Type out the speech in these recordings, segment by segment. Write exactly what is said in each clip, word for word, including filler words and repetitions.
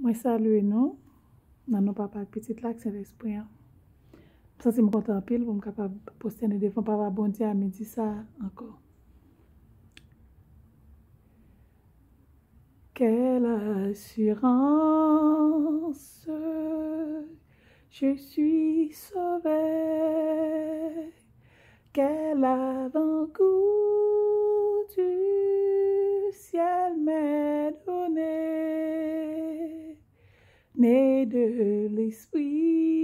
Mwen salye nou nan non Papa ak Pitit la ak Sentespri an. M santi m kontan anpil pou m kapab pwostène devan Papa Bondye a midi sa a ankò. Quelle assurance, je suis sauvé. Quel avant-goût du ciel m'est donné, né de l'Esprit,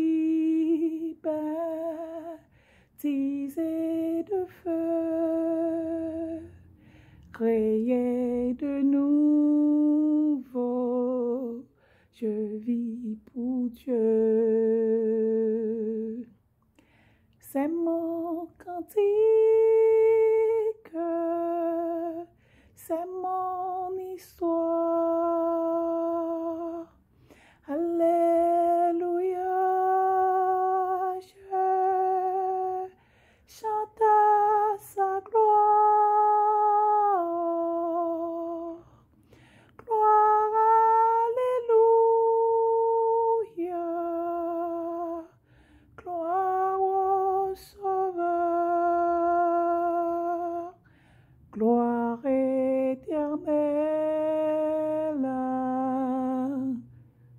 baptisé de feu, créé de nouveau, je vis pour Dieu. C'est mon cantique, c'est mon histoire. Alléluia, je chante à sa gloire. Gloire, alléluia. Gloire au Sauveur, gloire éternelle à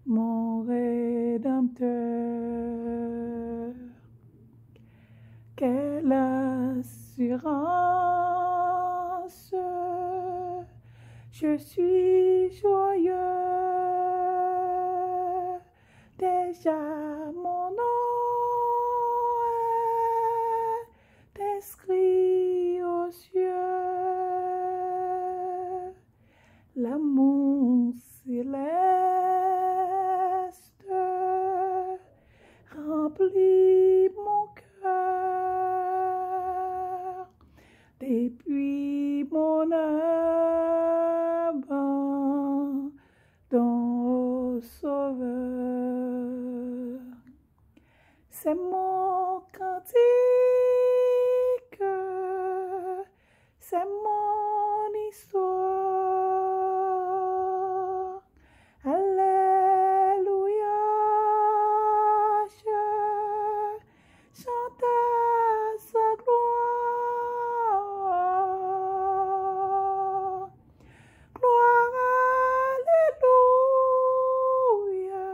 mon Rédempteur. Quelle assurance, je suis joyeux. Déjà mon nom est inscrit aux cieux. L'amour céleste remplit mon cœur. Depuis mon abandon au Sauveur. C'est mon cantique, c'est mon histoire. Alléluia, je chante à sa gloire. Gloire, alléluia.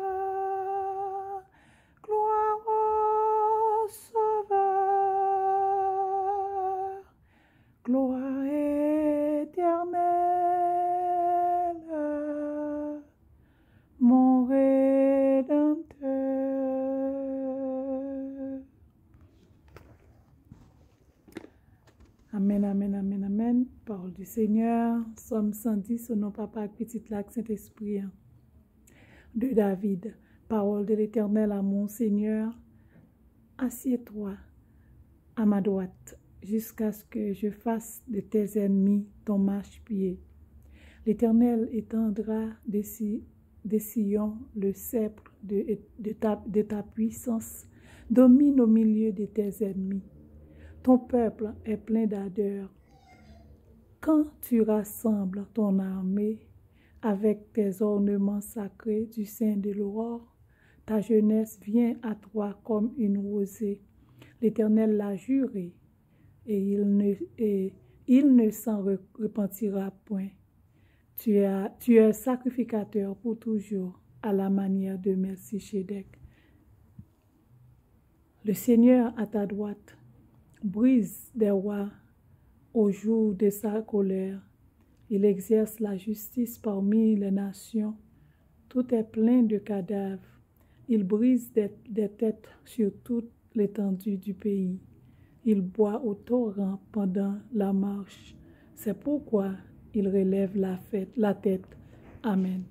Gloire au Sauveur. Gloire éternelle à mon Rédempteur. Amèn, amèn, amèn, amèn. Parole du Seigneur, Sòm san dis, au nom Papa ak Pitit la ak Sentespri an. De David. Parole de l'Éternel à mon Seigneur, assieds-toi à ma droite, jusqu'à ce que je fasse de tes ennemis ton marchepied. L'Éternel étendra de si de Sion le sceptre de, de ta, de ta puissance, domine au milieu de tes ennemis. Ton peuple est plein d'ardeur. Quand tu rassembles ton armée avec tes ornements sacrés du sein de l'aurore, ta jeunesse vient à toi comme une rosée. L'Éternel l'a juré, et il ne, et il ne s'en re- repentira point. Tu es, tu es sacrificateur pour toujours, à la manière de Melchisédek. Le Seigneur à ta droite brise des rois au jour de sa colère. Il exerce la justice parmi les nations. Tout est plein de cadavres. Il brise des, des têtes sur toute l'étendue du pays. Il boit au torrent pendant la marche. C'est pourquoi il relève la, fête, la tête. Amen.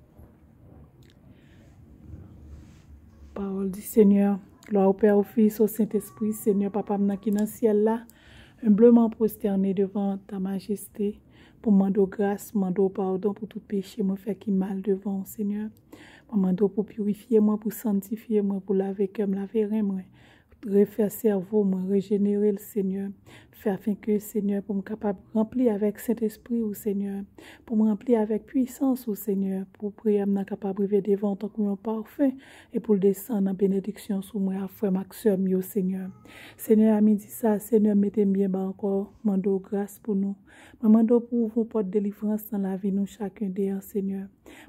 Parole du Seigneur. Glwa au Père, au Fils, au Saint-Esprit. Senyè, Papa m nan ki nan syèl la, humblement prosterné devant ta majesté, pou mande w gras, mande w padon pou tout peche mwen fè ki mal devan w, Senyè. Mwen mande w pou pirifye mwen, pou sanntifye mwen, pou lave kè m, lave ren mwen, refè sèvo mwen, rejenere l, Senyè. Fè afenke, Senyè, pou m kapab ranpli avèk Sentespri ou, Senyè. Pou m ranpli avèk pwisans ou, Senyè. Pou priyè m nan kapab rive devan w tankou yon pafen e pou l desann an benediksyon sou mwen ak frè m ak sè m yo, Senyè. Senyè, a midi sa, Senyè, mete m byen ba ankò, mande w gras pou nou. Mwen mande w pou w ouvri yon pòt delivrans nan lavi nou chak de an, Senyè.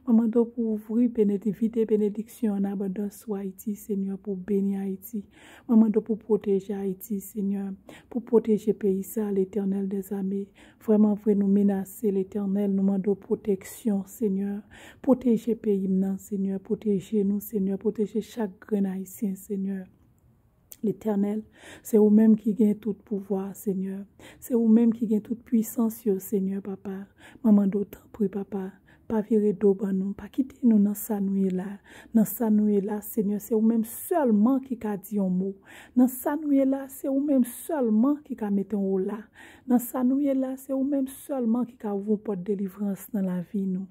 Mwen mande w pou w ouvri benedi-, vide benediksyon an abondans sou Ayiti, Senyè, pou w beni Ayiti. Mwen mande w pou w pwoteje Ayiti, Senyè, pou w pwoteje peyi sa, Letènèl dèzame. Vrèman vre, nou menase, Letènèl, nou mande w pwoteksyon, Senyè. Pwoteje peyi m nan, Senyè, pwoteje nou, Senyè, pwoteje chak grenn Ayisyen, Senyè. Letènèl, se ou menm ki gen tout pouvwa, Senyè. Se ou menm ki gen tout pwisans yo, Senyè, papa. Mwen mande w tanpri, papa, pa vire do ban nou, pa kite nou nan sa nou ye la. Nan sa nou ye la, Senyè, se ou menm sèlman ki ka di yon mo. Nan sa nou ye la, se ou menm sèlman ki ka mete yon ola. Nan sa nou ye la, se ou menm sèlman ki ka ouvri yon pòt delivrans nan lavi nou.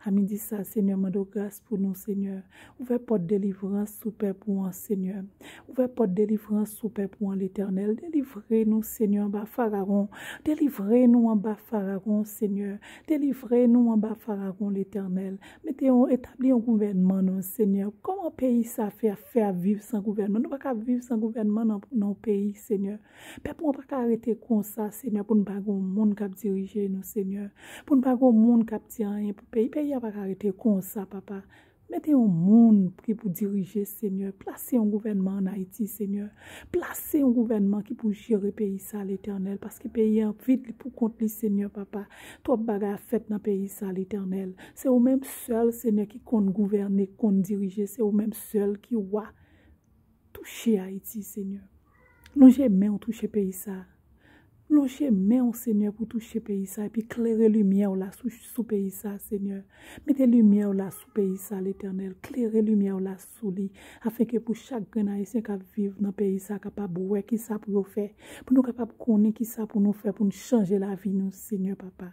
A midi sa, Senyè, mande w gras pou nou, Senyè. Ouvè pòt delivrans sou pèp ou an, Senyè. Ouvè pòt delivrans sou pèp ou an, Letènèl. Delivre nou, Senyè, anba Farawon. Delivre nou anba Farawon, Senyè. Delivre nou anba Farawon, Letènèl. Mete yon, etabli yon gouvènman, non, Senyè. Kòman peyi sa fè, fè ap viv san gouvènman? Nou pa ka viv san gouvènman nan, nan yon peyi, Senyè. Pèp ou an pa ka rete konsa, Senyè, pou n pa gen yon moun k ap dirije nou, Senyè. Pou n pa gen yon moun k ap di anyen pou peyi. Peyi a pa ka rete konsa, papa. Mete yon moun ki pou dirije, Senyè. Plase yon gouvènman ann Ayiti, Senyè. Plase yon gouvènman ki pou jere peyi sa, Letènèl, paske peyi an vid li pou kont li, Senyè, papa. Twòp bagay ap fèt nan peyi sa, Letènèl. Se ou menm sèl, Senyè, ki konn gouvène, konn dirije. Se ou menm sèl ki wa. Touche Ayiti, Senyè. Lonje men w touche peyi sa. Lonje men w, Senyè, pou touche peyi sa, epi klere limyè w la sou, sou peyi sa, Senyè. Mete limyè w la sou peyi sa, Letènèl. Klere limyè w la sou li, afenke pou chak grenn Ayisyen k ap viv nan peyi sa kapab wè ki sa pou yo fè, pou nou kapab konnen ki sa pou nou fè pou nou chanje lavi nou, Senyè, papa.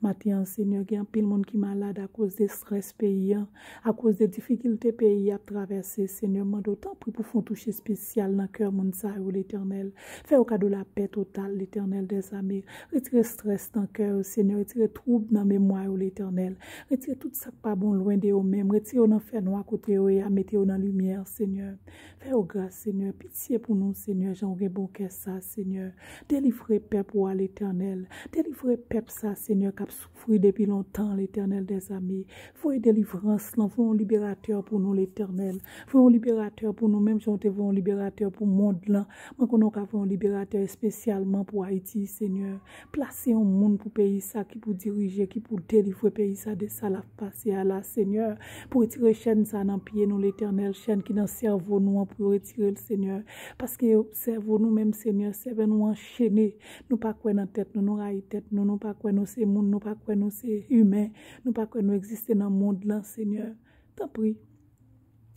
Maten an, Senyè, gen anpil moun ki malad akoz de estrès peyi an, akoz de difikilte peyi ap travèse. Senyè, mande w tanpri pou fè yon touche espesyal nan kè moun sa yo, Letènèl. Fè yo kado lapè total, Letènèl dèzame. Retire estrès nan kè yo, Senyè. Retire twoub nan memwa yo, Letènèl. Retire tout sa k pa bon lwen de yo menm. Retire yo nan fènwa kote yo ye a, mete yo nan limyè, Senyè. Fè yo gras, Senyè. Pitye pou nou, Senyè, jan w gen bon kè sa, Senyè. Delivre pèp ou a, Letènèl. Delivre pèp sa, Senyè, k ap soufri depi lontan, Letènèl dèzame. Voye delivrans lan, voye yon liberatè pou nou, Letènèl. Voye yon liberatè pou nou, menm jan w te voye yon liberatè pou mond lan. Mwen konnen w ka voye yon liberatè espesyalman pou Ayiti, Senyè. Plase yon moun pou peyi sa ki pou dirije, ki pou delivre peyi sa de sa l ap pase a la, Senyè. Pou retire chèn sa nan pye nou, Letènèl, chèn ki nan sèvo nou an, pou yo retire l, Senyè. Paske sèvo nou menm, Senyè, sèvo nou anchene. Nou pa kwè nan tèt nou, nou rayi tèt nou, nou pa kwè nou se moun, nou pa kwè nou se imen, nou pa kwè nou egziste nan mond lan, Senyè. Tanpri,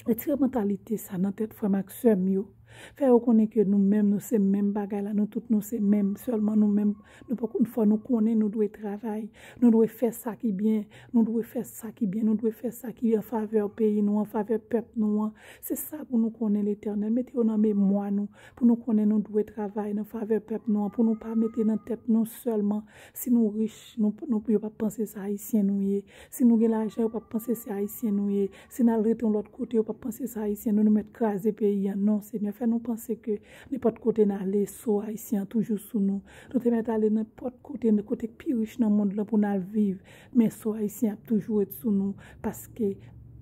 retire mantalite sa nan tèt frè m ak sè m yo. Fè yo konnen ke nou menm, nou se menm bagay la, nou tout nou se menm. Sèlman nou menm, nou poko, fò nou konnen nou dwe travay, nou dwe fè sa ki byen, nou dwe fè sa ki byen, nou dwe fè sa ki an favè peyi nou, an favè pèp nou an. Se sa pou nou konnen, Letènèl. Mete yo nan memwa nou, pou nou konnen nou dwe travay nan favè pèp nou an, pou nou pa mete nan tèt nou sèlman si nou rich, nou, nou, yo p ap panse se Ayisyen nou ye. Si nou gen lajan, yo p ap panse se Ayisyen nou ye. Si n al rete yon lòt kote, yo p ap panse se Ayisyen nou, nou mèt kraze peyi an. Non, Senyè, fè nou panse ke nenpòt kote n ale, so Ayisyen an toujou sou nou. Nou te mèt ale nenpòt kote, kote k pi rich nan mond lan pou n al viv. Men so Ayisyen ap toujou ret sou nou, paske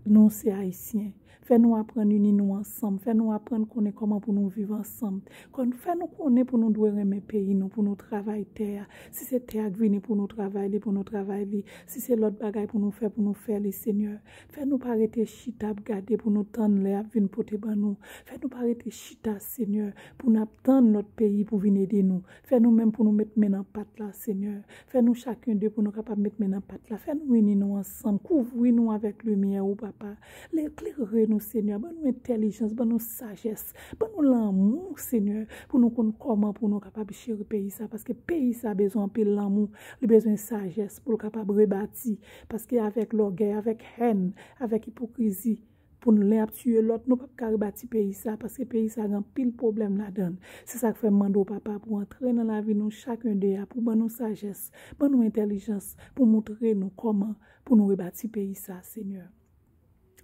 nou se Ayisyen. Fè nou aprann ini nou ansanm. Fè nou aprann konnen kòman pou nou viv ansanm. Kon-, fè nou konnen pou nou dwe renmen peyi nou, pou nou travay tè a. Si se tè a k vini pou nou travay li, pou nou travay li. Si se lòt bagay pou nou fè, pou nou fè li, Senyè. Fè nou pa rete chita ap gade pou nou tann lè y ap vin pote ban nou. Fè nou pa rete chita, Senyè, pou n ap tann lòt peyi pou vin ede nou. Fè nou menm pou nou met men nan pat la, Senyè. Fè nou chak de pou nou kapab met men nan pat la. Fè nou ini nou ansanm. Kouvri nou avèk limyè ou, papa. Klere nou, Senyè. Ban nou entèlijans, ban nou sajès, ban nou lanmou, Senyè, pou nou konn kòman pou nou kapab jere peyi sa. Paske peyi sa bezwen anpil lanmou. Li bezwen sajès pou l kapab rebati. Paske avèk lògèy, avèk hèn, avèk ipokrizi, Pou nou lè ap tiye lòt, nou p ap ka rebati peyi sa, paske peyi sa gen anpil pwoblèm ladan l. Se sa k fè m mande w, papa, pou antre nan lavi nou chak yon de a, pou ban nou sajès, ban nou entèlijans, pou moutre nou kòman pou nou rebati peyi sa, Senyè.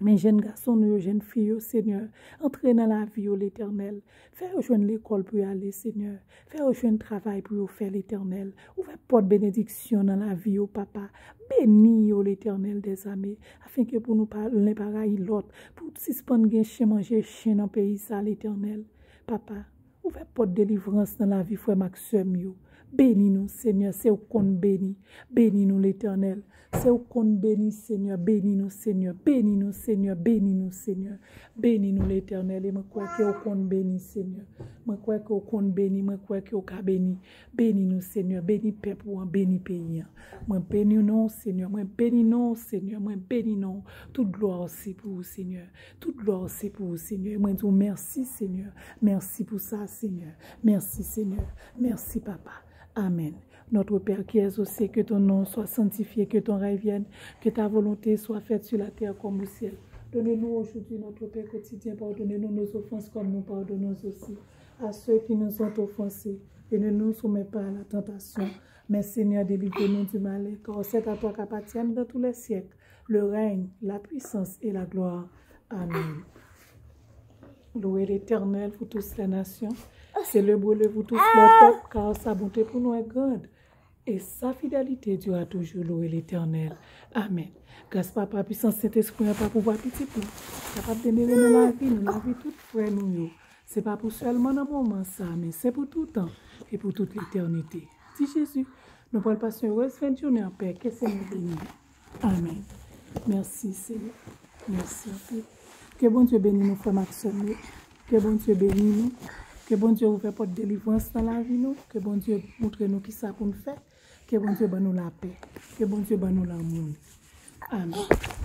Men jèn gason nou yo, jèn fi yo, Senyè, antre nan lavi yo, Letènèl. Fè yo jwenn lekòl pou yo ale, Senyè. Fè yo jwenn travay pou yo fè, Letènèl. Ouvè pòt benediksyon nan lavi yo, papa. Beni yo, Letènèl dèzame, afenke pou nou pa, len pa rayi lòt, pou sispann gen chen manje chen nan peyi sa, Letènèl. Papa, ouvè pòt delivrans nan lavi frè m ak sè m yo. Beni nou, Senyè, se ou k konn beni. Beni nou, Letènèl. Se ou k konn beni, Senyè. Beni nou, Senyè. Beni nou, Senyè. Beni nou, Senyè. Beni nou, Letènèl. E mwen kwè ke ou konn beni, Senyè. Mwen kwè ke ou konn beni. Mwen kwè ke ou ka beni. Beni nou, Senyè. Beni pèp ou an. Beni peyi an. Mwen beni non w, Senyè. Mwen beni non w, Senyè. Mwen beni non w. Tout glwa se pou ou, Senyè. Tout glwa se pou ou, Senyè. Mwen di w mèsi, Senyè. Mèsi pou sa, Senyè. Mèsi, Senyè. Mèsi, Papa. Amen. Notre Père qui es aux cieux, que ton nom soit sanctifié, que ton règne vienne, que ta volonté soit faite sur la terre comme au ciel. Donne-nous aujourd'hui notre pain quotidien, pardonne-nous nos offenses comme nous pardonnons aussi à ceux qui nous ont offensés, et ne nous soumets pas à la tentation, mais Seigneur, délivre-nous du malin, car c'est à toi qu'appartiennent dans tous les siècles le règne, la puissance et la gloire. Amen. Louez l'Éternel, vous tous les nations. Célébrez-le, vous tous les peuples, car sa bonté pour nous est grande. Et sa fidélité durera toujours. Louez l'Éternel. Amen. Gras Papa, pisans Sentespri an, pa pouvwa Pitit la, kapab demere nan lavi nou, lavi tout frè nou yo. Se pa pou sèlman nan moman sa, men se pou toutan e pou tout letènite. Di Jezi, nou pral pase yon erez fen de jounen anpè. Ke Senyè beni nou. Amen. Mèsi, Senyè. Mèsi anpil. Ke Bondye beni nou, frè m ak sè m yo. Ke Bondye beni nou. Ke Bondye ouvè pòt delivrans nan lavi nou. Ke Bondye moutre nou kisa pou n fè. Ke Bondye ban nou lapè. Ke Bondye ban nou lanmou li. Amen.